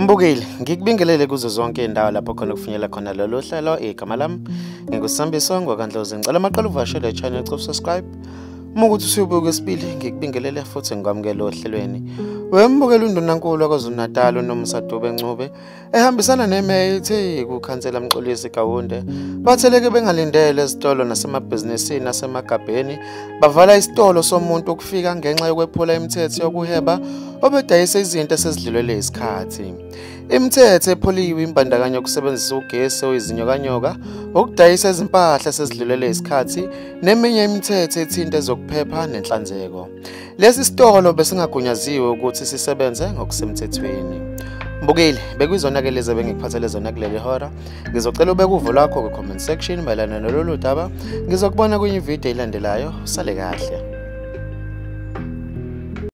Mbukeli, ngikubingelele kuzo zonke indawo lapho khona kufinyela khona lolu hlelo. Igama lami nginguSambiso ngwakandlozi. Ngicela amaqala uvakashele channel, cofa subscribe. Uma ukuthi usubuka isibili, ngikubingelele futhi ngikwamukele ohlelweni. Wembukeli, undunankulu waKwaZulu-Natal uNomusa Dube Ncube ehambisana nemeya iTheku ukhansela Mxolisi Kaunda batheleke bengalindele ezitolo nasemabhizinisini asemagabheni, bavala isitolo somuntu ukufika ngenxa yokwephula imithetho yokuhweba obedayisa izinto esezidlulele isikhathi. Imithetho ephuliwe imbandakanya ukusebenzisa ugesi oyizinyokanyoka, ukudayisa izimpahla esezidlulele isikhathi neminye imithetho ethinta ezokuphepha nenhlanzeko. Lesi sitolo besingagunyaziwe ukuthi sisebenze ngokusemthethweni. Mbukeli, bekuyizona-ke lezi ebengikuphathele zona kuleli hora. Ngizocela ubeke uvo lwakho kwi-comment section mayelana nalolu daba. Ngizokubona kwenye ividiyo elandelayo. Sale kahle.